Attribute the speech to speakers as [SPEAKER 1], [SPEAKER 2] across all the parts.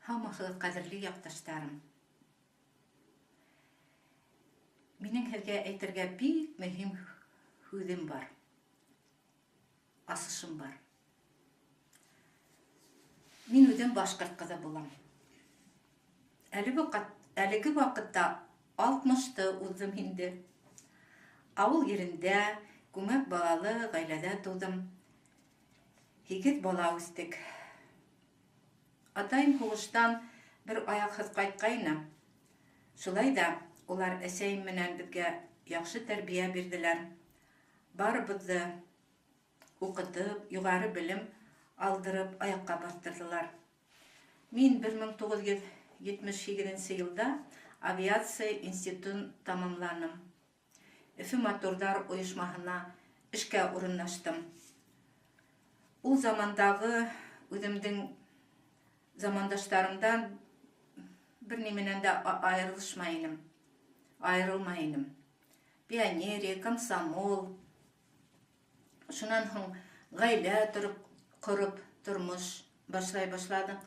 [SPEAKER 1] Һаумыһығыҙ, ҡәҙерле яҡташтарым! Минең һеҙгә әйтергә бик мөһим һүҙем бар. Асышым бар. Мин үҙем башҡорт ҡыҙы булам. Әле ваҡыт, әлеге ваҡытта 60-ты уҙҙым инде. Ауыл ерендә, күмәк балалы ғаиләдә тыуҙым. 8 бала үҫтек. Атайым һуғыштан бер аяҡһыҙ ҡайтҡайны. Шулай ҙа улар әсәйем менән беҙгә яҡшы тәрбиә бирҙеләр. Барыбыҙҙы уҡытып, юғары белем алдырып, аяҡҡа баҫтырҙылар. Мин 1978 йылда авиация институтын тамамланым. Өфө моторҙар ойошмаһына эшкә урынлаштым. Ул замандағы үҙемдең замандаштарымдан бер ни менән дә айырылышмай инем. Айырылмай инем. Пионерия, комсомол. Шунан һуң ғаилә тороп, ҡороп, тормош башлай башладыҡ.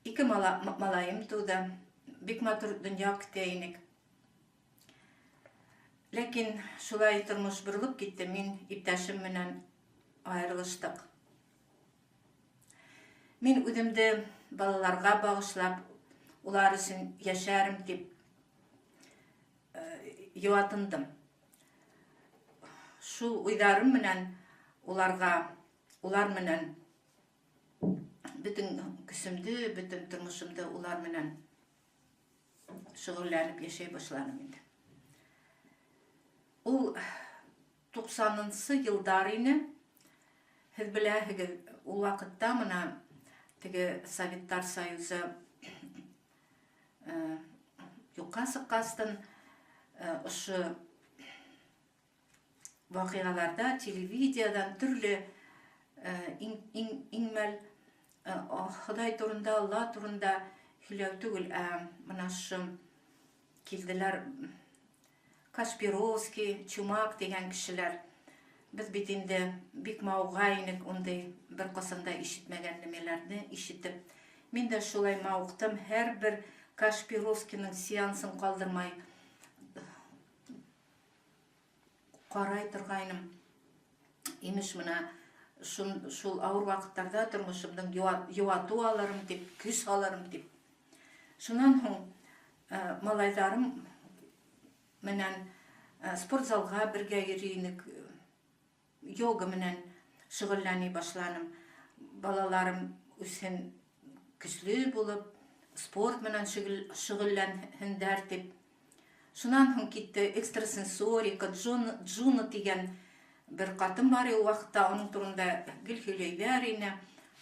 [SPEAKER 1] 2 малайым тыуҙы. Бик матур донъя көтә инек. Ләкин шулай тормош боролоп китте, мин иптәшем менән айырылыштыҡ. Мин үҙемде балаларға бағышлап, улар өсөн йәшәрем тип йыуатындым. Шул уйҙарым менән уларға, улар менән бөтөн көсөмдө, бөтөн тормошомдо улар менән шөғөлләнеп йәшәй башланым инде. Ул 90-нсы йылдар ине. Һеҙ беләһегеҙ, ул ваҡытта мына теге Советтар Союзы юҡҡа сыҡҡастын, ошо ваҡиғаларҙа телевидениедан төрлө иңмәл Хоҙай турында, Алла турында һөйләү түгел, ә мына ошо килделәр Кашпировский, Чумак тигән кешеләр. Беҙ бит инде бик мауыға инек, ундай бер ҡасан да ишетмәгән нәмәләрҙе ишетеп. Мин дә шулай мауыҡтым, һәр бер Кашпировскийның сеансын ҡалдырмай ҡарай торғайным. Имеш, мына шул ауыр ваҡыттарҙа тормошомдоң йыуатыу алырым тип, көс алырым тип. Шунан һуң малайҙарым менән спортзалға бергә йөрөй инек, йога менән шөғөлләнә башланым. Балаларым үҫһен көслө булып, спорт менән шөғөлләнһендәр тип. Шунан һуң китте экстрасенсорика, Джуна тигән бер ҡатын бар ул ваҡытта, уның турында гел һөйләйҙәр ине.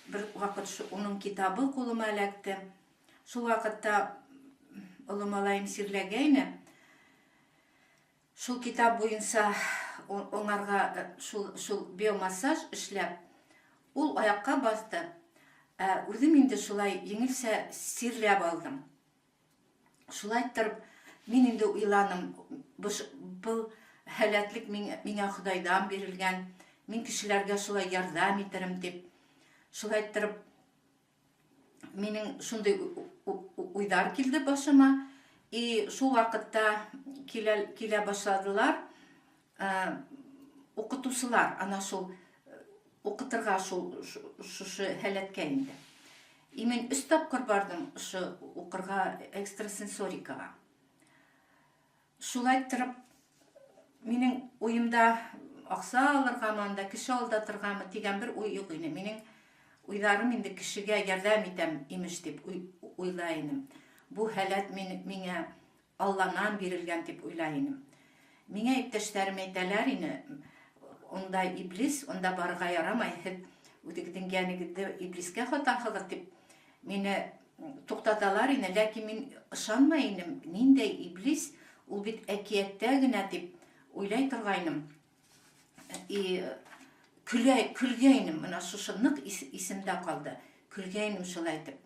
[SPEAKER 1] Бер ваҡыт уның китабы ҡулыма эләкте. Шул ваҡытта оло малайым сирләгәйне. Шул китап буйынса уңарға шул биомассаж эшләп, ул аяҡҡа баҫты. Ә үҙем инде шулай еңелсә сирләп алдым. Шулай иттереп, мин инде уйланым, был һәләтлек миңә Хоҙайҙан бирелгән, мин кешеләргә шулай ярҙам итерем тип. Шулай иттереп, минең шундай уйҙар килде башыма. И шул ваҡытта килә башладылар уҡытыусылар, ана шул уҡытырға шул шушы һәләткә инде. И мин 3 тапҡыр барҙым ошо уҡырға экстрасенсорикаға. Шулай иттереп, минең уйымда аҡса алырғамы, анда кеше алдатырғамы тигән бер уй юҡ ине. Минең уйҙарым инде кешегә ярҙам итәм имеш тип уйлай инем. Бу һәләт миңә Алланан бирелгән тип уйлай инем. Миңә иптәштәрем әйтәләр ине, унда иблис, унда барырға ярамай, һеҙ үҙегеҙҙең йәнегеҙҙе иблискә һатаһығыҙ тип мине туҡтаталар ине, ләкин мин ышанмай инем, ниндәй иблис, ул бит әкиәттә генә тип уйлай торғайным. И көлгәйнем, мына шушы ныҡ исемдә ҡалды, көлгәйнем шулай итеп.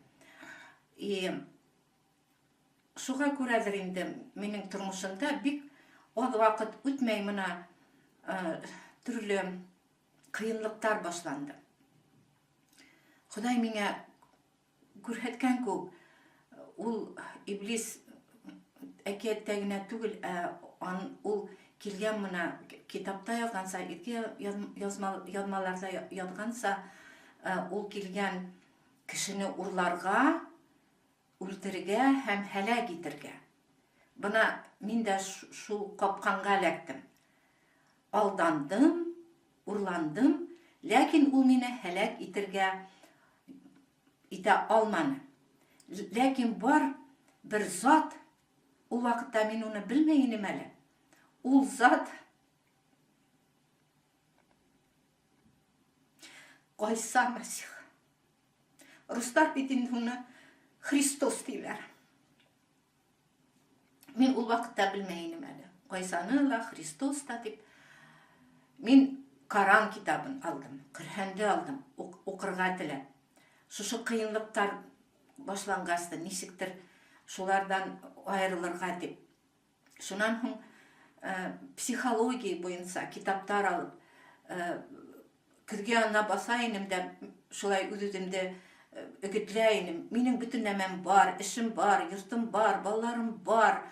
[SPEAKER 1] И шуға күрәлер инде минең тормошомда бик аҙ ваҡыт үтмәй мына төрлө ҡыйынлыҡтар башланды. Хоҙай миңә күрһәткән кеүек, ул иблис әкиәттә генә түгел, ә ул килгән мына китапта яҙғанса, изге яҙмаларҙа яҙғанса, ул килгән кешене урларға, үлтерергә һәм һәләк итергә. Бына мин дә шул ҡапҡанға эләктем. Алдандым, урландым, ләкин ул мине һәләк итергә итә алманы. Ләкин бар бер зат, ул ваҡытта мин уны белмәй инем әле. Ул зат Гайса Мәсих. Руслар бит инде уны Христос тиләр. Мин ул ваҡытта белмәй инем әле. Гайсаны ла, Христос та дип. Мин Коран китабын алдым, Ҡөрьәнде алдым, уҡырға теләп. Шушы ҡыйынлыҡтар башланғас та нисектер шуларҙан айырылырға дип. Шунан һуң психология буйынса китаптар алып, көҙгө янына баҫа инем дә, шулай үҙ-үҙемде өгөтләй инем. Минең бөтөн нәмәм бар, эшем бар, йортом бар, балаларым бар.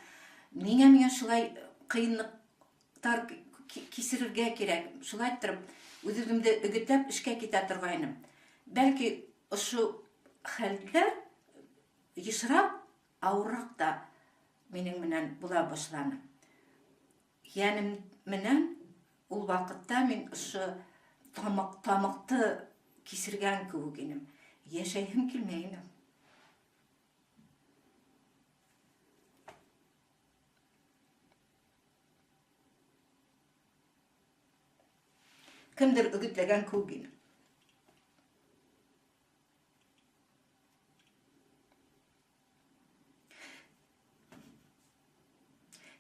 [SPEAKER 1] Ниңә миңә шулай ҡыйынлыҡтар кисерергә кирәк? Шулай иттереп, үҙ-үҙемде өгөтләп эшкә китә торғайным. Бәлки, ошо хәлдәр йышыраҡ, ауырыраҡ та минең менән була башланы. Йәнем менән ул ваҡытта мин ошо тамыҡты кисергән кеүек инем. Йәшәйһем килмәй ине. Кемдер өгөтләгән кеүек ине.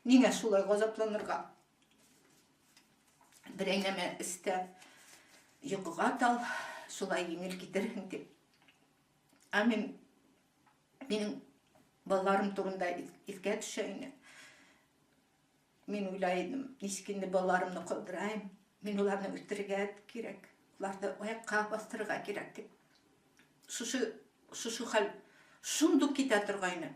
[SPEAKER 1] Ниңә шулай ғазапланырға? Берәй нәмә эстә йоҡоға тал, шулай еңел китерһең дип. Ә мин минең балаларым турында иҫкә төшә ине. Мин уйлай идем, нисек инде балаларымны ҡалдырайым? Мин уларны үҫтерергә кирәк, уларҙы аяҡҡа баҫтырырға кирәк дип. Шушы хәл шундук китә торғайны.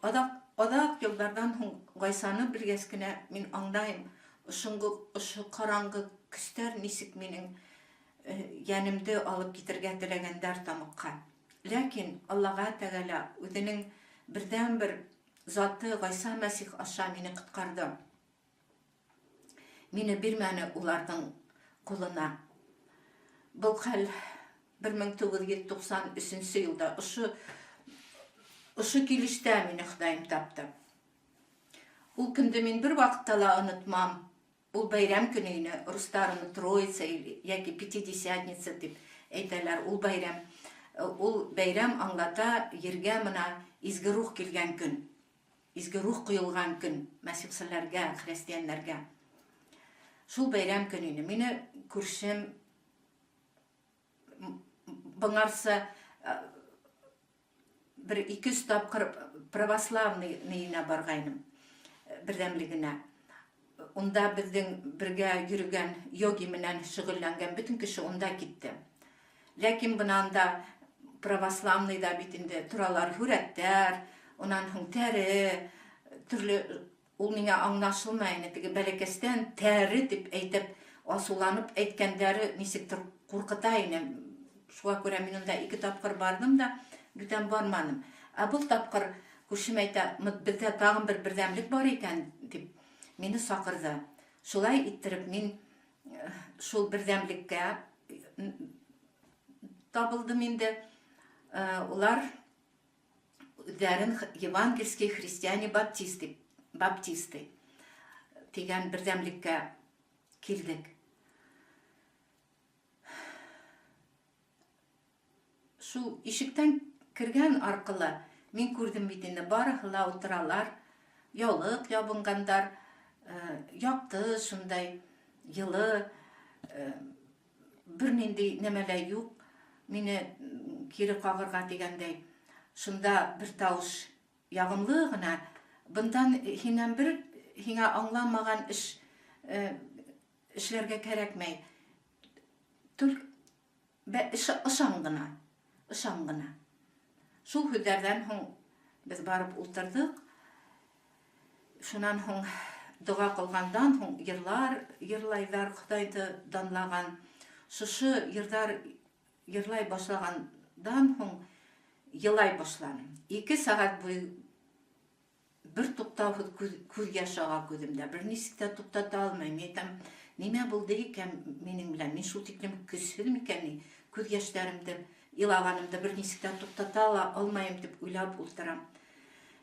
[SPEAKER 1] Аҙаҡ йылдарҙан һуң Гайсаны белгәс кенә мин аңлайым, ошо ҡараңғы көстәр нисек минең йәнемде алып китергә теләгәндәр тамыҡҡа. Ләкин Аллаға Тәғәлә үҙенең берҙән-бер заты Гайса Мәсих аша мине ҡотҡарҙы. Мине бирмәне уларҙың ҡулына. Был хәл 1993 йылда ошо килештә мине Хоҙайым тапты. Ул көндө мин бер ваҡытта ла онотмам. Ул бәйрәм көнө ине, рустар уны Троица йәки Пятидесятница тип әйтәләр. Ул бәйрәм аңлата ергә мына изге рух килгән көн. Изге рух ҡойолған көн мәсихселәргә, христианнәргә. Шул бәйрәм көнө ине. Мине күршем быңарсы бер 200 тапҡыр православный нейенә барғайным, берҙәмлегенә. Унда беҙҙең бергә йөрөгән йоги менән шөғөлләнгән бөтөн кеше унда китте. Ләкин бына анда православныйҙа бит инде торалар һүрәттәр, унан һуң тәре, төрлө, ул миңә аңлашылмай ине, теге бәләкәстән тәре тип әйтеп, асыуланып әйткәндәре нисектер ҡурҡыта ине. Шуға күрә мин унда 2 тапҡыр барҙым да, бүтән барманым. Ә был тапҡыр күршем әйтә, беҙҙә тағын бер берҙәмлек бар икән тип мине саҡырҙы. Шулай иттереп мин шул берҙәмлеккә табылдым инде. Улар үҙҙәрен евангельские христиане баптисты тигән берҙәмлеккә килдек. Шул ишектән кергән арҡылы мин күрҙем бит инде, барыһы ла ултыралар, яулыҡ ябынғандар, яҡты, шундай йылы, бер ниндәй нәмә лә юҡ, мине кире ҡағырға тигәндәй. Шунда бер тауыш яғымлы ғына, бындан һинән бер һиңә аңламаған эш эшләргә кәрәкмәй. Ышан ғына, ышан ғына. Шул һүҙҙәрҙән һуң беҙ барып ултырҙыҡ. Шунан һуң доға ҡылғандан һуң йырлар йырлайҙар, Хоҙайҙы данлаған. Шушы йырҙар йырлай башлағандан һуң йылай башланым. 2 сәғәт буйы бер туҡтауһыҙ күҙ йәше аға күҙемдә. Бер нисек тә туҡтата алмайым. Мин әйтәм, нимә булды икән минең белән? Мин шул тиклем көсһөҙ микән ни? Күҙ йәштәремде, илағанымды бер нисек тә туҡтата алмайым тип уйлап ултырам.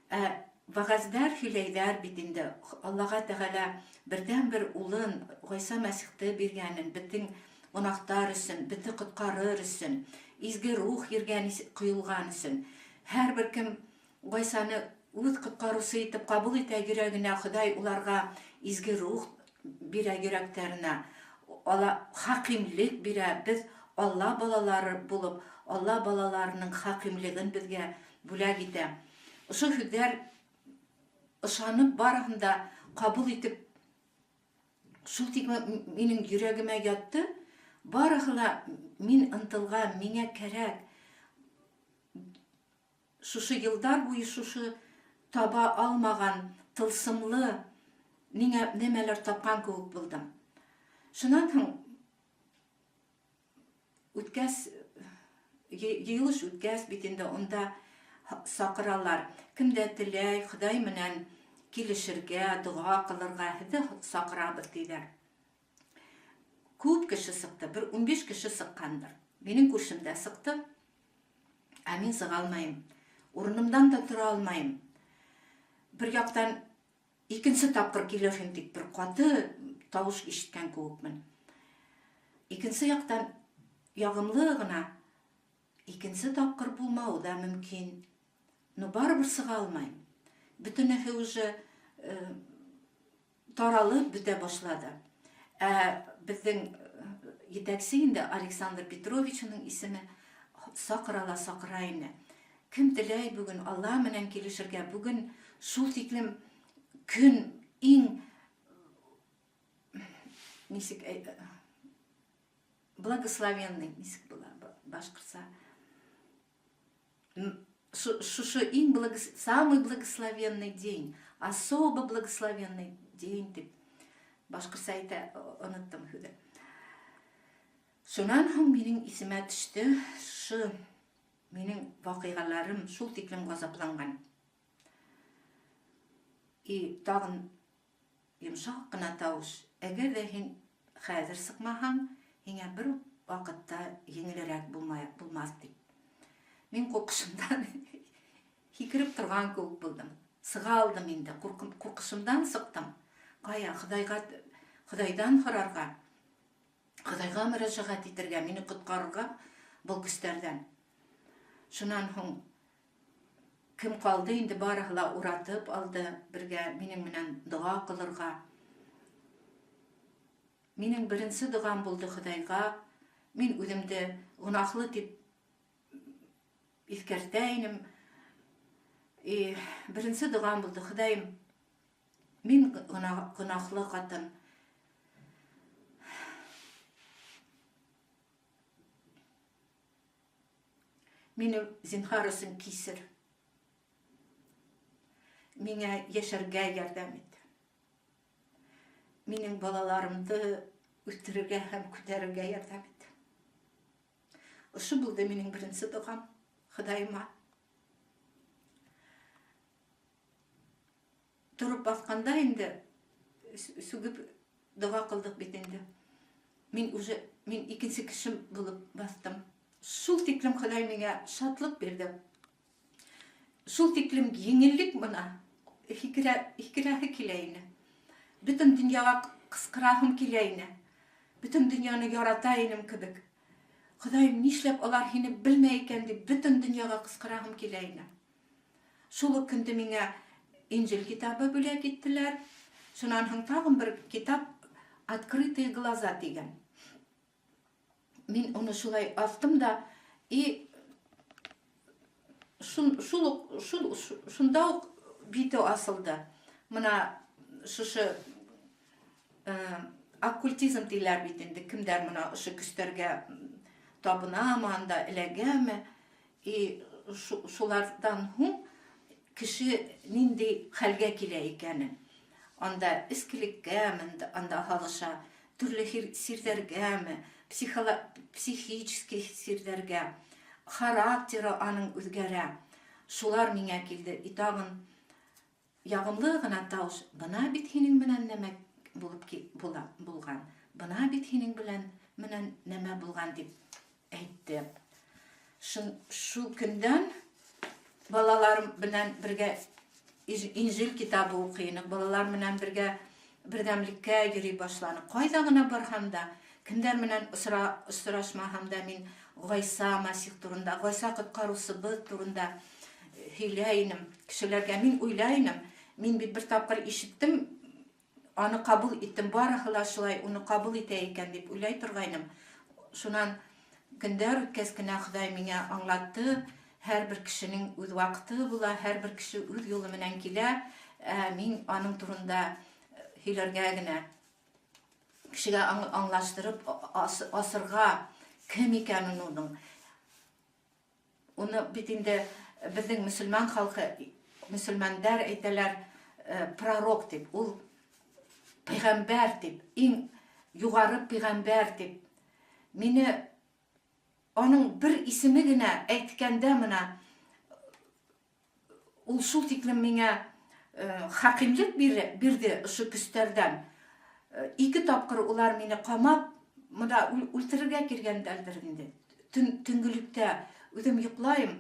[SPEAKER 1] Ә вәғәздәр һөйләйҙәр бит инде. Аллаға Тәғәлә берҙән-бер улын Ғайса Мәсихте биргәнен, беҙҙең гонаһтар өсөн, беҙҙе ҡотҡарыр өсөн, изге рух ергә ҡойолған өсөн. Һәр бер кем Ғайсаны үҙ ҡотҡарыусы итеп ҡабул итә йөрәгенә, Хоҙай уларға изге рух бирә йөрәктәренә, ала хакимлек бирә. Беҙ Алла балалары булып, Алла балаларының хакимлеген беҙгә бүләк итә. Ошо һүҙҙәр ышанып барыһын да ҡабул итеп, шул тиклем минең йөрәгемә ятты. Барыһы ла мин ынтылған, миңә кәрәк. Шушы йылдар буйы шушы таба алмаған тылсымлы ниңә нәмәләр тапҡан кеүек булдым. Шунан һуң үткәс, йыйылыш үткәс бит инде унда саҡыралар. Кем дә теләй Хоҙай менән килешергә, доға ҡылырға, һеҙҙе саҡырабыҙ тиҙәр. Күп кеше сыҡты, бер 15 кеше сыҡҡандыр. Минең күршем дә сыҡты. Ә мин сыға алмайым. Урынымдан да тора алмайым. Бер яҡтан икенсе тапҡыр килерһең тип бер ҡаты тауыш ишеткән кеүекмен. Икенсе яҡтан яғымлы ғына икенсе тапҡыр булмауы да мөмкин. Но барыбер сыға алмайым. Бөтөнөһө уже таралып бөтә башлады. Ә беҙҙең етәксе инде Александр Петровичның исеме саҡыра ла саҡыра ине. Кем теләй бөгөн Алла менән килешергә, бөгөн шул тиклем көн иң нисек благословенный, нисек була башҡортса? Шушы иң самый благословенный день, особо благословенный день тип башҡортса әйтә, оноттом һүҙе. Шунан һуң минең исемә төштө, шы минең ваҡиғаларым шул тиклем ғазапланған. И тағын йомшаҡ ҡына тауыш, әгәр ҙә һин хәҙер сыҡмаһаң, һиңә бер ваҡытта еңелерәк булмаҫ тип. Мин ҡурҡышымдан һикереп торған кеүек булдым. Сыға алдым инде, ҡурҡышымдан сыҡтым. Ҡая, Хоҙайҙан һорарға, Хоҙайға мөрәжәғәт итергә, мине ҡотҡарырға был көстәрҙән. Шунан һуң кем ҡалды инде, барыһы ла уратып алды бергә минең менән доға ҡылырға. Минең беренсе доғам булды Хоҙайға. Мин үҙемде гонаһлы тип иҫкәртә инем. И беренсе доғам булды: Хоҙайым, мин гонаһлы ҡатын. Мине зинһар өсөн кисер. Миңә йәшәргә ярҙам ит. Минең балаларымды үҫтерергә һәм күтәрергә ярҙам ит. Ошо булды минең беренсе доғам Хоҙайыма. Тороп баҫҡанда инде сүгеп доға ҡылдыҡ бит инде. Мин уже, мин икенсе кеше булып баҫтым. Шул тиклем Хоҙай миңә шатлыҡ бирҙе. Шул тиклем еңеллек бына һикерәһе килә ине. Бөтөн донъяға ҡысҡыраһым килә ине. Бөтөн донъяны ярата инем кебек. Хоҙайым, нишләп улар һине белмәй икән тип бөтөн донъяға ҡысҡыраһым килә ине. Шул уҡ көндө миңә Инжил китабы бүләк иттеләр. Шунан һуң тағын бер китап Открытые глаза тигән. Мин уны шулай астым да и шунда уҡ бите асылды. Мына шушы оккультизм тиләр бит инде, кемдәр мына ошо көстәргә табынамы, анда эләгәме? И Шуларҙан һуң кеше ниндәй хәлгә килә икәнен. Анда эскелеккәме, анда һалыша, төрлө сирҙәргәме, психический сирҙәргә, характеры аның үҙгәрә. Шулар миңә килде. И тағын яғымлы ғына тауыш: "Бына бит һинең менән нәмә булып була, булған, бына бит һинең белән менән нәмә булған", – дип әйтте. Шул көндән балаларым менән бергә Инжил китабы уҡый инек, балалар менән бергә берҙәмлеккә йөрөй башланыҡ. Ҡайҙа ғына барһам да, кемдәр менән осрашмаһам да, мин Ғайса Мәсих турында, Ғайса ҡотҡарыусыбыҙ турында һөйләй инем кешеләргә. Мин уйлай инем, мин бит бер тапҡыр ишеттем, аны ҡабул иттем, барыһы ла шулай уны ҡабул итә икән дип уйлай торғайным. Шунан көндәр үткәс кенә Хоҙай миңә аңлатты: һәр бер кешенең үҙ ваҡыты була, һәр бер кеше үҙ юлы менән килә, ә мин аның турында һөйләргә генә, кешегә аңлаштырып асырға кем икәнен уның. Уны бит инде беҙҙең мөсөлман халҡы, мөсөлмандар әйтәләр пророк тип, ул пәйғәмбәр тип, иң юғары пәйғәмбәр тип. Мине аның бер исеме генә әйткәндә мына ул шул тиклем миңә хакимлек бирҙе ошо көстәрҙән. Ике тапҡыр улар мине ҡамап, мына үлтерергә килгәндәрҙер инде. Төнгөлөктә үҙем йоҡлайым.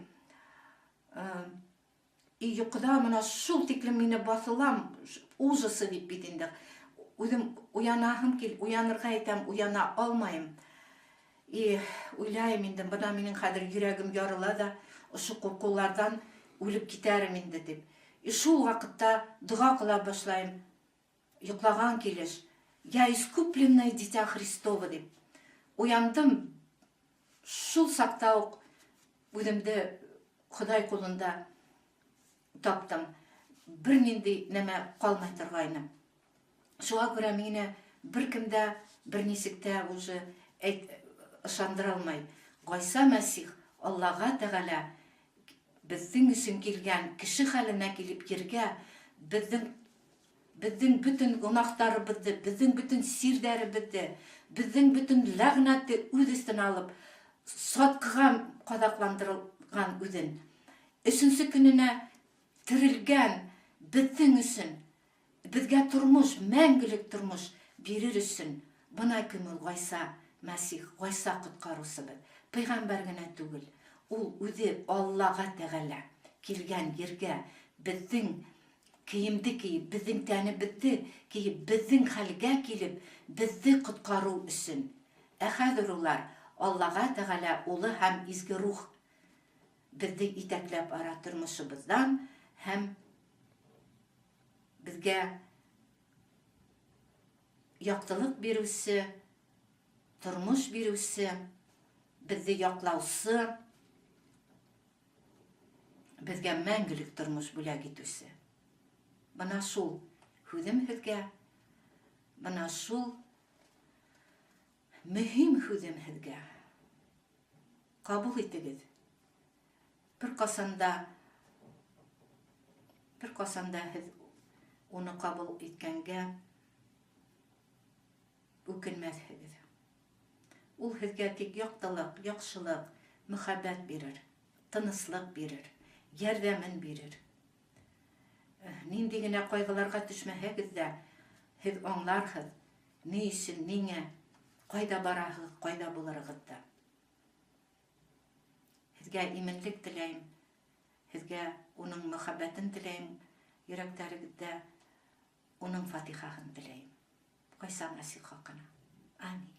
[SPEAKER 1] И йоҡода мына шул тиклем мине баҫылам, ужасы дип бит инде. Үҙем уянаһым кил, уянырға итәм, уяна алмайым. И уйлайым инде, бына минең хәҙер йөрәгем ярыла да, ошо ҡурҡыуларҙан үлеп китәрем инде дип. И шул ваҡытта доға ҡыла башлайым. Йоҡлаған килеш: "Я искупленное дитя Христово", – дип. Уяндым, шул саҡта уҡ үҙемде Хоҙай ҡулында таптым. Бер ниндәй нәмә ҡалмай торғайны. Шуға күрә мине бер кем дә, бер нисек тә уже ышандыра алмай. Ғайса Мәсих Аллаға Тәғәлә беҙҙең өсөн килгән, кеше хәленә килеп ергә, беҙҙең бөтөн гөнаһтарыбыҙҙы, беҙҙең бөтөн сирҙәребеҙҙе, беҙҙең бөтөн ләғнәтте үҙ өҫтөнә алып, сатҡыға ҡаҙаҡландырылған үҙен. Өсөнсө көнөнә терелгән беҙҙең өсөн, беҙгә тормош, мәңгелек тормош бирер өсөн. Бына кем ул Ғайса Мәсих, Ғайса ҡотҡарыусыбыҙ. Пәйғәмбәр генә түгел, ул үҙе Аллаға Тәғәлә килгән ергә беҙҙең кейемде кейеп, беҙҙең тәнебеҙҙе кейеп, беҙҙең хәлгә килеп, беҙҙе ҡотҡарыу өсөн. Ә хәҙер улар Аллаға Тәғәлә Улы һәм Изге Рух беҙҙе етәкләп ара тормошобоҙҙан һәм беҙгә яҡтылыҡ биреүсе, тормош биреүсе, беҙҙе яҡлаусы, беҙгә мәңгелек тормош бүләк итеүсе. Бына шул һүҙем һеҙгә, бына шул мөһим һүҙем һеҙгә. Ҡабул итегеҙ. Бер ҡасан да һеҙ уны ҡабул иткәнгә үкенмәҫһегеҙ. Ул һеҙгә тик яҡтылыҡ, яҡшылыҡ, мөхәббәт бирер, тыныслыҡ бирер, ярҙәмен бирер. Ниндәй генә ҡайғыларға төшмәһәгеҙ ҙә, һеҙ аңларһығыҙ, ни өсөн, ниңә, ҡайҙа бараһығыҙ, ҡайҙа булырығыҙ ҙа. Һеҙгә именлек теләйем, һеҙгә уның мөхәббәтен теләйем, йөрәктәрегеҙҙә уның фатихаһын теләйем. Ғайса Мәсих хаҡына. Амин.